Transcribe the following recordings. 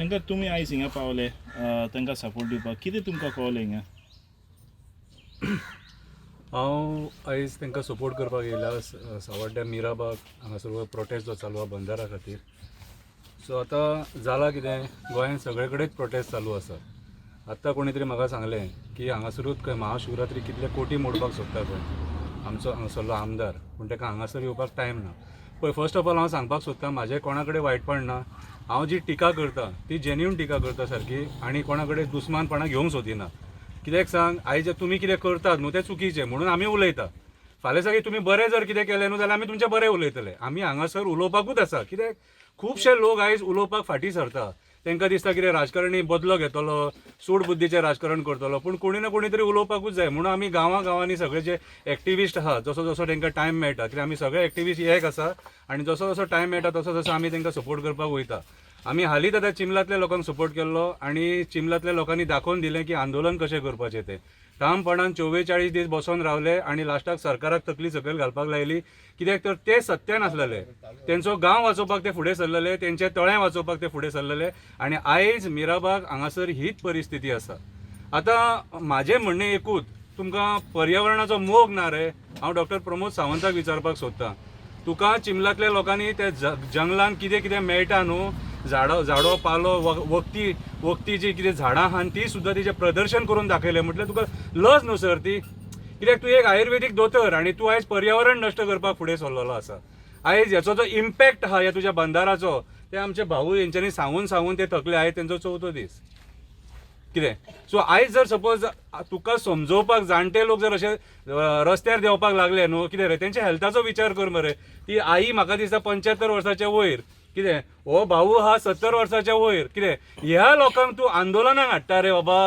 शंकर, तुमी आयज हिंगा पावले तांकां सपोर्ट दिवपाक, कितें तुमकां कळलें हिंगा? हांव आयज तांकां सपोर्ट करपाक येयला सावड्ड्या मिराबाग हांगासर प्रोटेस्ट जो चालू आहा बंदारा खातीर. सो आतां जालां कितें, गोंयांत सगळे कडेच प्रोटेस्ट चालू आसा. आत्तां कोणी तरी म्हाका सांगलें की हांगासरूच खंय महाशिवरात्री कितले कोटी मोडपाक सोदता खंय आमचो हांगासरलो आमदार, पूण ताका हांगासर येवपाक टायम ना. पळय, फर्स्ट ऑफ ऑल हांव सांगपाक सोदता, म्हाजें कोणा कडेन वायटपण ना. हांव जी टिका करता ती जेन्यून टिका करता सारकी आनी कोणा कडेन दुस्मानपणां घेवंक सोदिना. कित्याक सांग, आयज तुमी कितें करतात न्हू तें चुकीचें म्हणून आमी उलयता. फाल्यां सगळीं तुमी बरें जर कितें केलें न्हू जाल्यार आमी तुमचें बरें उलयतले. आमी हांगासर उलोवपाकूच आसा, कित्याक खुबशे लोक आयज उलोवपाक फाटीं सरता. तांकां दिसता कितें राजकारणी बदलो घेतलो, सूड बुद्दीचें राजकारण करतलो, पूण कोणी ना कोणी तरी उलोवपाकूच जाय. म्हणून आमी गांवां गांवांनी सगळे जे एक्टिविस्ट आहा, जसो जसो तांकां टायम मेळटा, कित्याक आमी सगळे एक्टिविस्ट एक आसा आनी जसो जसो टायम मेळटा तसो तसो आमी तांकां सपोर्ट करपाक वयता. आमी हालींच आतां चिमलांतल्या लोकांक सपोर्ट केल्लो आनी चिमलांतल्या लोकांनी दाखोवन दिलें की आंदोलन कशें करपाचें तें. ठामपणान 44 दीस बसोन रावले आनी लास्टाक सरकाराक तकली सकयल घालपाक लायली, कित्याक तर ते सत्यान आसलेले, तेंचो गांव वाचोवपाक ते फुडें सरलेले, तेंचे तळें वाचोवपाक ते फुडें सरलेले आनी आयज मिराबाग हांगासर हीच परिस्थिती आसा. आतां म्हाजें म्हणणें एकूच, तुमकां पर्यावरणाचो मोग ना रे? हांव डॉक्टर प्रमोद सावंताक विचारपाक सोदतां, तुका चिमलांतल्या लोकांनी ते जंगलान कितें कितें मेळटा न्हू, झाडो झाडो पालो वखदी वखदी जी कितें झाडां आहा ती सुद्दां तेजें प्रदर्शन करून दाखयलें, म्हटल्यार तुका लज न्हू सर ती? कित्याक तूं एक आयुर्वेदीक दोतोर आनी तूं आयज पर्यावरण नश्ट करपाक फुडें सरलेलो आसा. आयज हेचो जो इम्पॅक्ट आहा ह्या तुज्या बंदाराचो, ते आमचे भाऊ हेंच्यांनी सांगून सांगून ते थकले. आयज तेंचो चवथो दीस कितें. सो आयज जर सपोज तुका समजोवपाक जाणटे लोक जर अशे रस्त्यार देंवपाक लागले न्हू, कितें रे, तेंच्या हेल्थाचो विचार कर मरे. ती आई म्हाका दिसता 75 वर्साच्या वयर, कितें हो भाऊ आहा 70 वर्साच्या वयर, कितें ह्या लोकांक तूं आंदोलनाक हाडटा रे बाबा?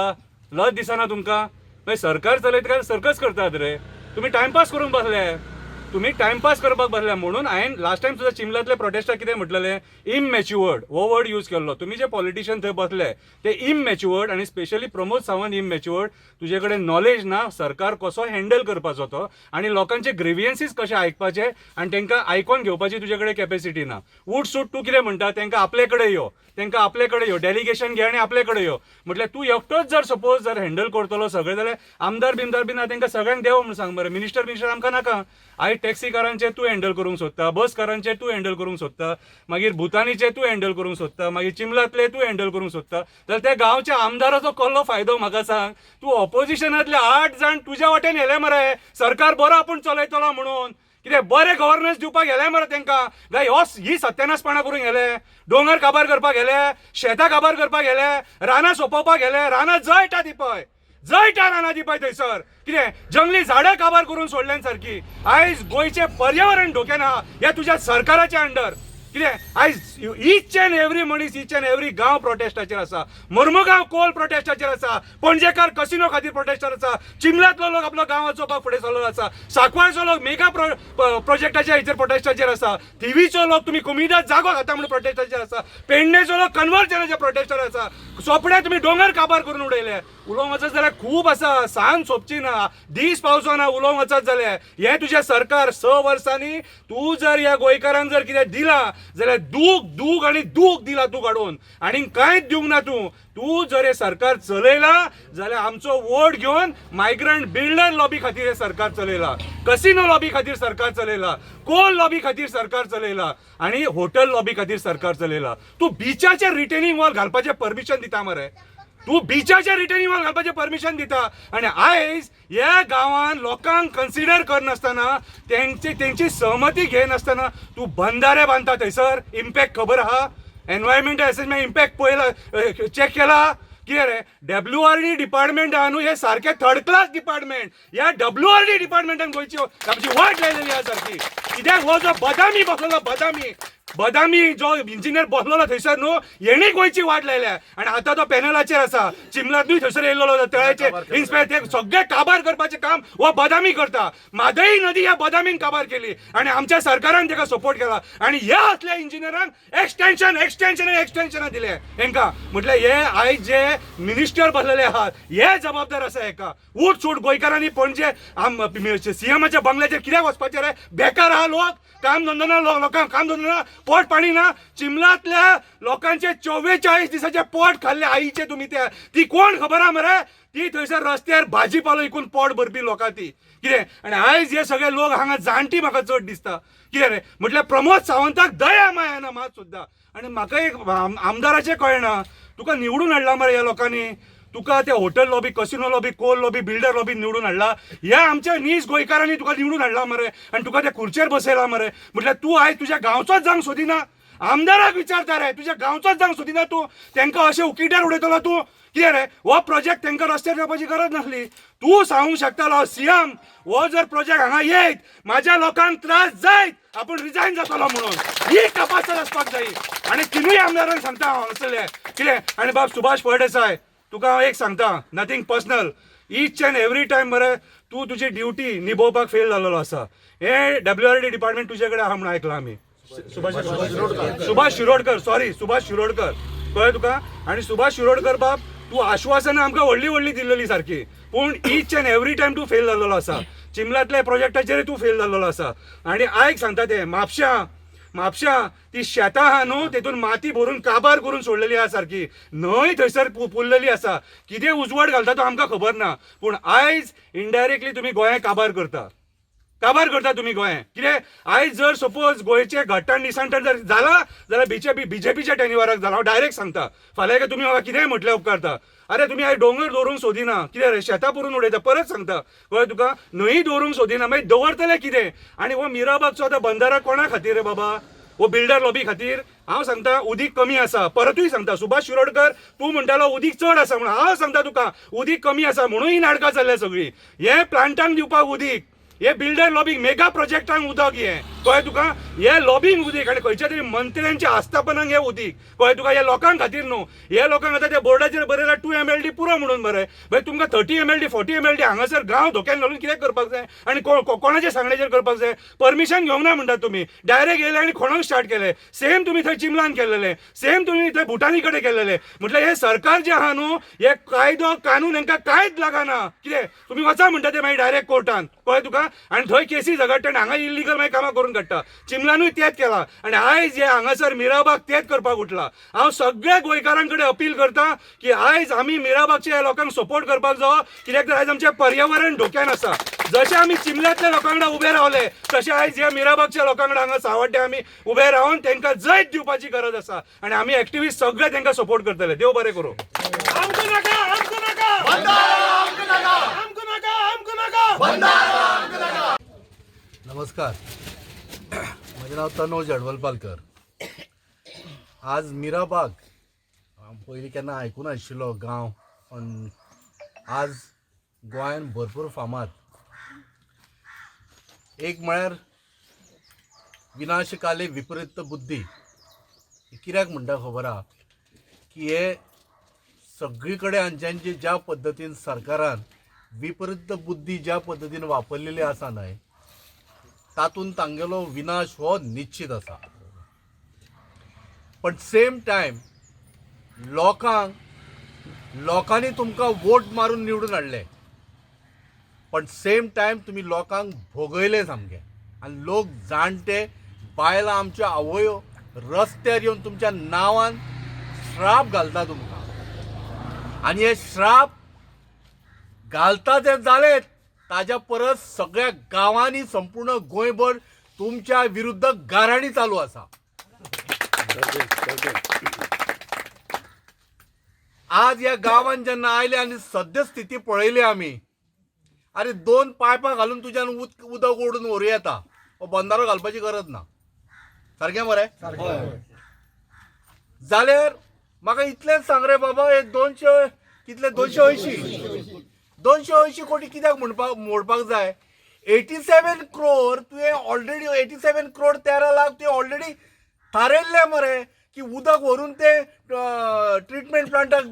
लज दिसना तुमकां? मागीर सरकार चलयता काय सर्कस करतात रे तुमी? टायमपास करूंक बसले, तुमी टायमपास करपाक बसले. म्हणून हांवें लास्ट टायम सुद्दां चिमलांतल्या प्रोटेस्टाक कितें म्हटलेलें, इममॅच्युअर्ड हो वर्ड यूज केल्लो. तुमी जे पॉलिटिशियन थंय बसले ते इममॅच्युअर्ड आनी स्पेशली प्रमोद सावंत इममॅच्युअर्ड. तुजे कडेन नॉलेज ना सरकार कसो हँडल करपाचो तो आनी लोकांचे ग्रिवियन्सीस कशे आयकपाचे आनी तांकां आयकोन घेवपाची तुजे कडेन कॅपेसिटी ना. उठ सूट तूं कितें म्हणटा, तांकां आपले कडेन यो, तांकां आपले कडेन यो, डेलिगेशन घे आनी आपले कडेन यो. म्हटल्यार तूं एकटोच जर सपोज जर हँडल करतलो सगळें जाल्यार आमदार बिमदार बी ना, तांकां सगळ्यांक देव म्हूण सांग मरे. मिनिस्टर बिनिस्टर आमकां नाका. आयज टॅक्सीकारांचे तूं हँडल करूंक सोदता, बसकारांचे तूं हँडल करूंक सोदता, मागीर भुतानीचे तूं हँडल करूंक सोदता, मागीर चिमलांतले तूं हँडल करूंक सोदता, जाल्यार त्या गांवच्या आमदाराचो कसलो फायदो म्हाका सांग. तूं ऑपोजिशनांतले 8 जाण तुज्या वाटेन येले मरे, सरकार बरो आपूण चलयतलो म्हणून, कितें बरें गव्हर्नन्स दिवपाक गेले मरे तांकां, काय हो ही सत्यानाशपणां करूंक गेले, दोंगर काबार करपाक गेले, शेतां काबार करपाक गेले, रानां सोंपोवपाक गेले? रानां जळटा ती पळय, जळटा रानां ती पळय थंयसर. कितें जंगली झाडां काबार करून सोडल्यान सारकी. आयज गोंयचें पर्यावरण धोक्यान आहा ह्या तुज्या सरकाराच्या अंडर. कितें आयज इच अँड एवरी मनीस, इच अँड एवरी गांव प्रोटेस्टाचेर आसा. मर्मगांव कोल प्रोटेस्टाचेर आसा, पणजेकार कसिनो खातीर प्रोटेस्टार आसा, चिमलांतलो लोक आपलो गांव वाचोवपाक फुडें सरलेलो आसा, सांकवाळचो लोक मेगा प्रोजेक्टाच्या हेचेर प्रोटेस्टाचेर आसा, थिवीचो लोक तुमी कोमुनिदाद जागो खाता म्हणून प्रोटेस्टाचेर आसा, पेडणेचो लोक कन्वर्जनाच्या प्रोटेस्टार आसा, सोपड्या तुमी दोंगर काबार करून उडयले. उलोवंक वचत जाल्यार खूब आसा, सांज सोंपची ना, दीस पावचो ना उलोवंक वचत जाल्यार. हें तुजें सरकार 6 वर्सांनी तूं जर ह्या गोंयकारांक जर कितें दिलां जाल्यार दूख, दूख आनी दूख दिला तूं काडून, आनी कांयच दिवंक ना तूं. तूं जर हें सरकार चलयलां जाल्यार आमचो वोट घेवन मायग्रंट बिल्डर लॉबी खातीर हें सरकार चलयलां, कसिनो लॉबी खातीर सरकार चलयलां, कोल लॉबी खातीर सरकार चलयलां आनी होटल लॉबी खातीर सरकार चलयलां. तूं बिचाचेर रिटेनिंग वॉल घालपाचें परमिशन दिता मरे, तूं बिचाचेर रिटेनिंग वॉल घालपाचें परमिशन दिता आनी आयज ह्या गांवान लोकांक कन्सिडर करनासतना, तेंची सहमती घेनासतना तूं बंधारे बांदता थंयसर. इम्पॅक्ट खबर आहा? एनवायरमेंटल एसेसमेंट इम्पॅक्ट पळयला, चॅक केला? कितें रे, डब्ल्यू आर डी डिपार्टमेंट आहा न्हू, हे सारकें थर्ड क्लास डिपार्टमेंट. ह्या डब्ल्यू आर डी डिपार्टमेंटान गोंयची आमची वाट लायलेली आहा सारकी. कित्याक हो जो बदामी बसलेलो, बदामी बदामी जो इंजिनियर बसलेलो थंयसर न्हू, हेणी गोंयची वाट लायल्या आनी आतां तो पॅनलाचेर आसा. चिमलांतूय थंयसर येयल्लो तळ्याचे इन्स्पेक्टर, ते सगळे काबार करपाचें काम हो बदामी करता. म्हादई नदी ह्या बदामीन काबार केली आनी आमच्या सरकारान ताका सपोर्ट केला आनी ह्या असल्या इंजिनियरांक एक्सटेन्शन, एक्सटेन्शन आनी एक्सटेन्शनां दिले हेंकां. म्हटल्यार हे आयज जे मिनिस्टर बसलेले आहात हे जबाबदार आसा हेका. उठ सूट गोंयकारांनी पणजे सीएमाच्या बंगल्याचेर कित्याक वचपाचें रे? बेकार आहा लोक, काम धंदो ना, लोकांक काम धंदो ना. पोट पाणी ना. चिमलांतल्या लोकांचे 44 दिसाचे पोट खाल्ले आईचे तुमी. त्या ती कोण खबर आहा मरे? ती थंयसर रस्त्यार भाजीपालो विकून पोट भरपी लोकां ती कितें. आनी आयज हे सगळे लोक हांगा जाणटी म्हाका चड दिसता कितें रे म्हटल्यार प्रमोद सावंताक दया माया ना मात सुद्दां. आनी म्हाका एक आमदाराचें कळना, तुका निवडून हाडला मरे ह्या लोकांनी, तुका ते hotel lobby, casino lobby, coal lobby, builder lobby निवडून हाडला, ह्या आमच्या नीज गोंयकारांनी तुका निवडून हाडला मरे आनी तुका त्या खुर्चेर बसयला मरे. म्हटल्यार तूं आयज तुज्या गांवचोच जावंक सोदिना, आमदाराक विचारता रे, तुज्या गांवचोच जावंक सोदिना तूं, तांकां अशें उकिड्यार उडयतलो तूं कितें रे? हो प्रोजेक्ट तांकां रस्त्यार येवपाची गरज नासली. तूं सांगूंक शकतालो सीएम हो जर प्रोजेक्ट हांगा येयत म्हाज्या लोकांक त्रास जायत आपूण रिजायन जातलो म्हणून, ही कपासत आसपाक जाय. आनी तिनूय आमदारांक सांगता हांव हांगासरले कितें. आनी बाब सुभाष फळदेसाय तुका हांव एक सांगता, nothing personal, each and every time मरे तूं तुजी ड्युटी निभोवपाक फेल जाल्लो आसा. हे WRD department तुजे कडेन आहा म्हणून आयकलां आमी. सुभाष शिरोडकर, सॉरी सुभाष शिरोडकर, कळ्ळें तुका? आनी सुभाष शिरोडकर बाब तूं आश्वासनां आमकां व्हडली व्हडली दिल्लेली सारकी, पूण इच एंड एवरी टायम तूं फेल जाल्लो आसा. चिमलांतल्या प्रोजेक्टाचेर तूं फेल जाल्लो आसा. आनी आयक सांगता तें, म्हापश्यां म्हापश्यां ती शेतां आहा न्हू तेतून माती भरून काबार करून सोडलेली आहा सारकी, न्हंय थंयसर पुरलेली आसा. कितें उजवाड घालता तो आमकां खबर ना, पूण आयज इनडायरेक्टली तुमी गोंयांक काबार करता, काबार करता तुमी गोंय कितें. आयज जर सपोज गोंयचे घट्टाण निसणटाण जर जाला जाल्यार बीजेपीच्या टेनिवाराक जाला. हांव डायरेक्ट सांगता, फाल्यां तुमी म्हाका कितेंय म्हटल्यार उपकारता. अरे तुमी आयज दोंगर दवरूंक सोदिना कितें रे, शेतां पुरून उडयता. परत सांगता कळ्ळें तुका, न्हंय दवरूंक सोदिना, मागीर दवरतले कितें? आनी हो मिराबागचो आतां बंदारा कोणा खातीर रे बाबा? हो बिल्डर लॉबी खातीर. हांव सांगता उदीक कमी आसा, परतूय सांगता सुभाष शिरोडकर तूं म्हणटालो उदीक चड आसा म्हणून, हांव सांगता तुका उदीक कमी आसा म्हणून ही नाटकां चल्ल्या सगळीं. हे प्लांटांक दिवपाक उदीक, हे बिल्डर लॉबींग मेगा प्रोजेक्टांक उदक, हें कळ्ळें तुका, हे लॉबींग उदीक आनी खंयच्या तरी मंत्र्यांच्या आस्थापनांक हें उदीक, कळ्ळें तुका, हे लोकांक खातीर न्हू. हे लोकांक आतां त्या बोर्डाचेर बरयलां 2 MLD पुरो म्हणून बरें, मागीर तुमकां 30 MLD 40 MLD हांगासर गांव धोक्यान घालून कितें करपाक जाय आनी कोणाच्या सांगण्याचेर करपाक जाय? परमिशन घेवंक ना म्हणटात तुमी, डायरेक्ट येयले आनी खणोंक स्टार्ट केलें. सेम तुमी थंय चिमलान केल्लेलें, सेम तुमी थंय भुटानी कडेन केल्लेलें. म्हटल्यार हे सरकार जें आहा न्हू, हे कायदो कानून हांकां कांयच लागना. कितें तुमी वचा म्हणटा ते मागीर डायरेक्ट कोर्टान, कळ्ळें तुका? आनी थंय केसी झगडटा आनी हांगा इल्लिगल मागीर कामां करून काडटा. चिमलानूय तेंच केलां आनी आयज हे हांगासर मिराबाग तेंच करपाक उठला. हांव सगळ्या गोंयकारां कडेन अपील करता की आयज आमी मिराबागच्या ह्या लोकांक सपोर्ट करपाक जावो, कित्याक तर आयज आमचें पर्यावरण धोक्यान आसा. जशें आमी चिमल्यांतल्या लोकां वांगडा उबे रावले तशें आयज ह्या मिराबागच्या लोकां वांगडा हांगा सावड्डे आमी उबे रावन तांकां जैत दिवपाची गरज आसा आनी आमी एक्टिविस्ट सगळे तांकां सपोर्ट करतले. देव बरें करूं. आमकां नाका, आमकां नाका, आमकां नाका, आमकां नाका. नमस्कार, म्हजें नांव तनोज अडवल पालकर. आज मिराबाग पयलीं केन्ना आयकूंक नाशिल्लो गांव, पण आज गोंयान भरपूर फामाद. एक म्हळ्यार विनाशकाले विपरीत बुद्धी कित्याक म्हणटा खबर आहा की हे सगळी कडेन हांच्यांची ज्या पद्दतीन सरकारान विपरीत बुद्धी ज्या पद्दतीन वापरलेली आसा न्हय, तातूंत तांगेलो विनाश हो निश्चित आसा. पण सेम टायम लोकांक लोकांनी तुमकां वोट मारून निवडून हाडले, पण सेम टायम तुमी लोकांक भोगयले सामके. आनी लोक जाणटे बायलां आमच्यो आवयो रस्त्यार येवन तुमच्या नांवान श्राप घालता तुमकां. आनी हे श्राप घालता ते जालेच, ताज्या परस सगळ्या गांवांनी संपूर्ण गोंयभर तुमच्या विरुद्ध गाराणी चालू आसा. आज ह्या गांवान जेन्ना आयले आनी सद्य स्थिती पळयली आमी, अरे 2 पायपां घालून तुज्यान उदक ओडून व्हरूं येता, हो बंदारो घालपाची गरज ना. सारकें मरे? जाल्यार म्हाका इतलेंच सांग रे बाबा, हे 200 कितले 280 280 कोटी कित्याक म्हणपाक मोडपाक जाय? 87 क्रोर तुवें ऑलरेडी 87 क्रोर 13 लाख तुवें ऑलरेडी थारयल्लें मरे की उदक व्हरून ते ट्रिटमेंट प्लांटाक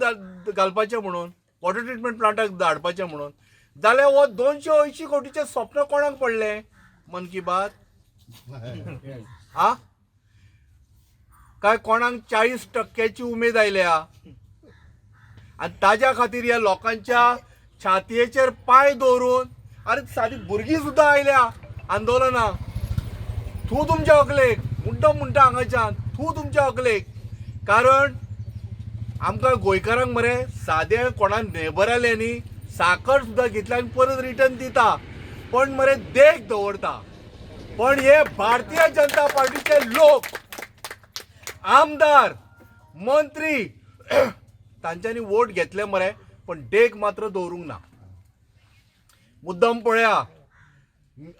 घालपाचें म्हणून, वॉटर ट्रिटमेंट प्लांटाक धाडपाचें म्हणून. जाल्यार हो 280 कोटीचें स्वप्न कोणाक पडलें? मन की बात आ काय कोणाक 40% उमेद आयल्या? आनी ताज्या खातीर ह्या लोकांच्या छातयेचेर पांय दवरून अरे सादी भुरगीं सुद्दां आयल्या आंदोलनाक. तूं तुमच्या अकलेक मुद्दम म्हणटा हांगाच्यान थू तुमच्या अकलेक. कारण आमकां गोंयकारांक मरे सादें कोणा नेबराले न्ही साकर सुद्दां घेतल्या आनी परत रिटर्न दिता, पण मरे देख दवरता. पण हे भारतीय जनता पार्टीचे लोक, आमदार, मंत्री तांच्यांनी वोट घेतले मरे, पण देख मात्र दवरूंक ना. मुद्दम पळया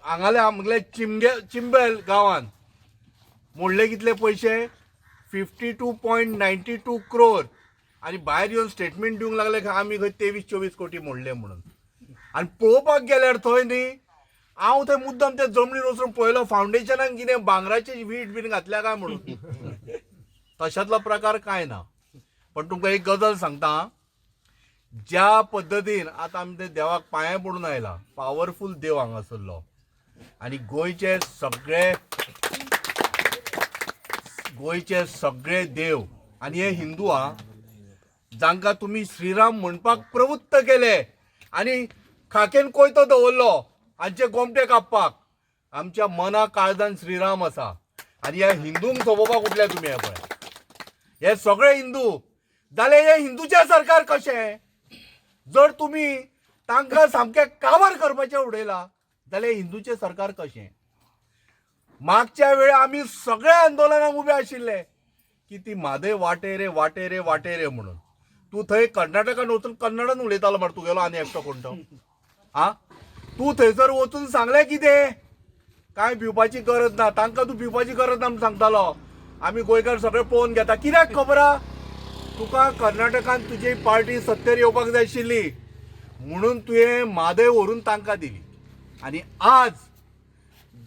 हांगाले आमगेले चिंबेल गांवान मोडले कितले पयशे, 52.92 क्रोर. आनी भायर येवन स्टेटमेंट दिवंक लागले की आमी खंय 23-24 कोटी मोडले म्हणून. आनी पळोवपाक गेल्यार थंय न्ही हांव थंय मुद्दम ते जमनीर वचून पळयलो फावंडेशनाक कितें भांगराची वीट बीन घातल्या काय म्हणून. तशातलो प्रकार कांय ना. पण तुमकां एक गजाल सांगता, ज्या पद्दतीन आतां आमी ते देवाक पांये पडून आयला, पावरफूल देव हांगासरलो आनी गोंयचे सगळे देव आनी हे हिंदू आ जांकां तुमी श्रीराम म्हणपाक प्रवृत्त केले आनी खाकेन कोयतो दवरलो हांचे गोमटे कापपाक, आमच्या मना काळजान श्रीराम आसा. आनी ह्या हिंदूंक सोबोवपाक उठल्या तुमी. हे पळय हे सगळे हिंदू जाल्यार हे हिंदूचें सरकार कशें? जर तुमी तांकां सामकें काबार करपाचें उडयलां जाल्यार हिंदूचें सरकार कशें? मागच्या वेळार आमी सगळ्या आंदोलनाक उबे आशिल्ले की ती म्हादय वाटे रे वाटे रे वाटे रे म्हणून. तूं थंय कर्नाटकान वचून कन्नडान उलयतालो मरे तुगेलो आनी एकटो कोण तो आ तूं थंयसर वचून सांगलें कितें, कांय भिवपाची गरज ना, तांकां तूं भिवपाची गरज ना म्हूण सांगतालो. आमी गोंयकार सगळे पळोवन घेता. कित्याक खबर आहा तुका कर्नाटकान तुजी पार्टी सत्तेर येवपाक जाय आशिल्ली म्हणून तुवें म्हादय व्हरून तांकां दिली. आनी आज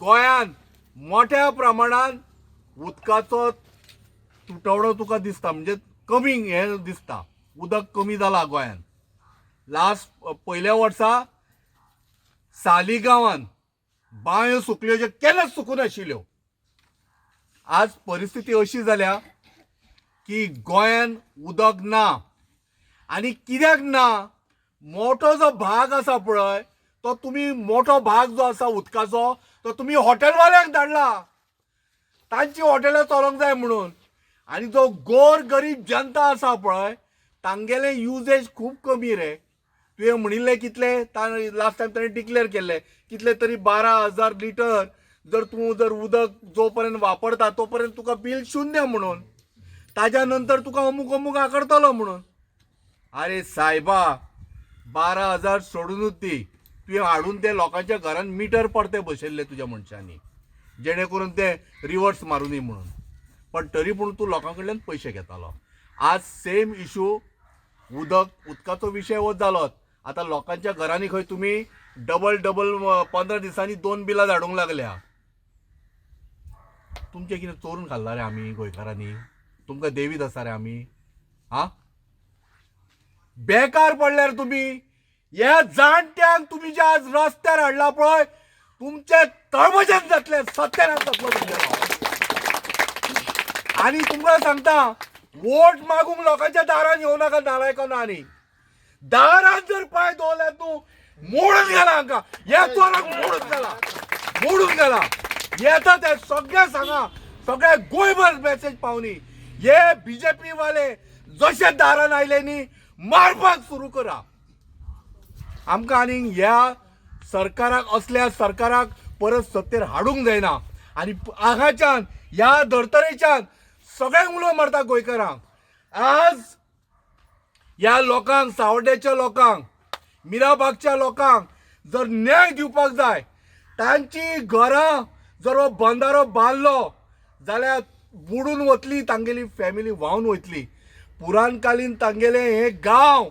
गोंयान मोठ्या प्रमाणान उदकाचो तुटवडो तुका दिसता, म्हणजे कमी हें दिसता, उदक कमी जालां गोंयान. लास्ट पयल्या वर्सा साली गांवान बांयो सुकल्यो ज्यो केन्नाच सुकून नाशिल्ल्यो. आज परिस्थिती अशी जाल्या की गोंयान उदक ना. आनी कित्याक ना, मोठो जो भाग आसा पळय तो तुमी मोठो भाग जो आसा उदकाचो तो तुमी हॉटेलवाल्यांक धाडला, तांची हॉटेलां चलोवंक जाय म्हणून. आनी जो गोर गरीब जनता आसा पळय तांगेलें युजेज खूब कमी रे. तुवें म्हणिल्लें कितले लास्ट टायम ताणें डिक्लेर केल्लें कितले तरी 12,000 लिटर जर तूं जर उदक जो पर्यंत वापरता तो पर्यंत तुका बील शून्य म्हणून, ताज्या नंतर तुका अमूक अमूक आकारतलो म्हणून. अरे सायबा 12,000 सोडुनूच दी, तुवें हाडून ते लोकांच्या घरान मिटर परते बसयल्ले तुज्या मनशांनी, जेणे करून ते रिवर्स मारुनी म्हणून. पण तरी पूण तूं लोकां कडल्यान पयशे घेतालो. आज सेम इशू उदकाचो विशय हो जालोच. आतां लोकांच्या घरांनी खंय तुमी डबल डबल 15 दिसांनी 2 बिलां धाडूंक लागल्या. तुमचें कितें चोरून खाल्लां रे आमी गोंयकारांनी? तुमकां देवीत आसा रे आमी? आं बेकार पडल्यार तुमी ह्या जाणट्यांक तुमी जे आज रस्त्यार हाडला पळय तुमचे तळमजेन जातले, सत्यानाश जातलो तुमच्या. आनी तुमकां सांगता वोट मागूंक लोकांच्या दारान येवं नाका नालायकांनो. आनी दारान जर पांय दवरल्यार तूं मोडून गेला हांकां, ह्या चोराक मोडून गेला, मोडून गेला. येता ते सगळे सांगा, सगळे गोंयभर मेसेज पावनी. हे बीजेपी वाले जशे दारान आयले न्ही मारपाक सुरू करा आमकां. आनी ह्या सरकाराक, असल्या सरकाराक परत सत्तेर हाडूंक जायना. आनी हांगाच्यान ह्या धर्तरेच्यान सगळ्यांक उलो मारता गोंयकारांक. आज ह्या लोकांक, सावड्ड्याच्या लोकांक, मिराबागच्या लोकांक जर न्याय दिवपाक जाय, तांची घरां जर हो बंदारो बांदलो जाल्यार बुडून वतली, तांगेली फॅमिली व्हांवन वयतली. पुराणकालीन तांगेले हे गांव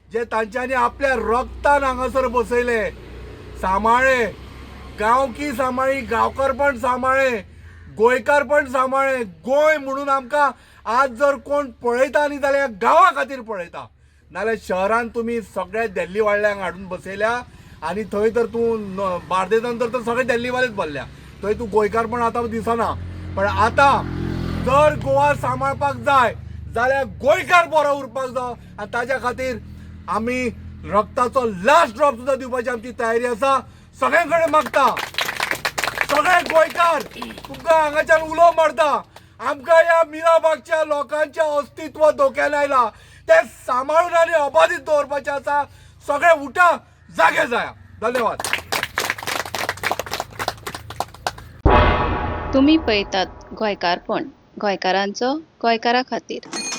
जे तांच्यांनी आपल्या रक्तान हांगासर बसयले, सांबाळ्ळे, गांवकी सांबाळ्ळी, गांवकारपण सांबाळ्ळें, गोंयकारपण सांबाळ्ळें. गोंय म्हणून आमकां आज जर कोण पळयता न्ही जाल्यार गांवा खातीर पळयता. नाल्यार शहरान तुमी सगळ्या दिल्लीवाल्यांक हाडून बसयल्या आनी थंय तर तूं बार्देसान तर सगळे दिल्लीवालेच भरल्या, थंय तूं गोंयकारपण आतां दिसना. पण आतां जर गोवा सांबाळपाक जाय जाल्यार गोंयकार बरो उरपाक जाय आनी ताज्या खातीर आमी रक्ताचो लास्ट ड्रॉप सुद्दां दिवपाची आमची तयारी आसा. सगळ्यां कडेन मागता, सगळे गोंयकार, तुमकां हांगाच्यान उलो मारता, आमकां ह्या मिराबागच्या लोकांचें अस्तित्व धोक्यान आयलां, तें सांबाळून आनी अबाधीत दवरपाचें आसा. सगळे उठा, जागे जाया. धन्यवाद. तुमी पळयतात गोंयकारपण, गोंयकारांचो गोंयकारा खातीर.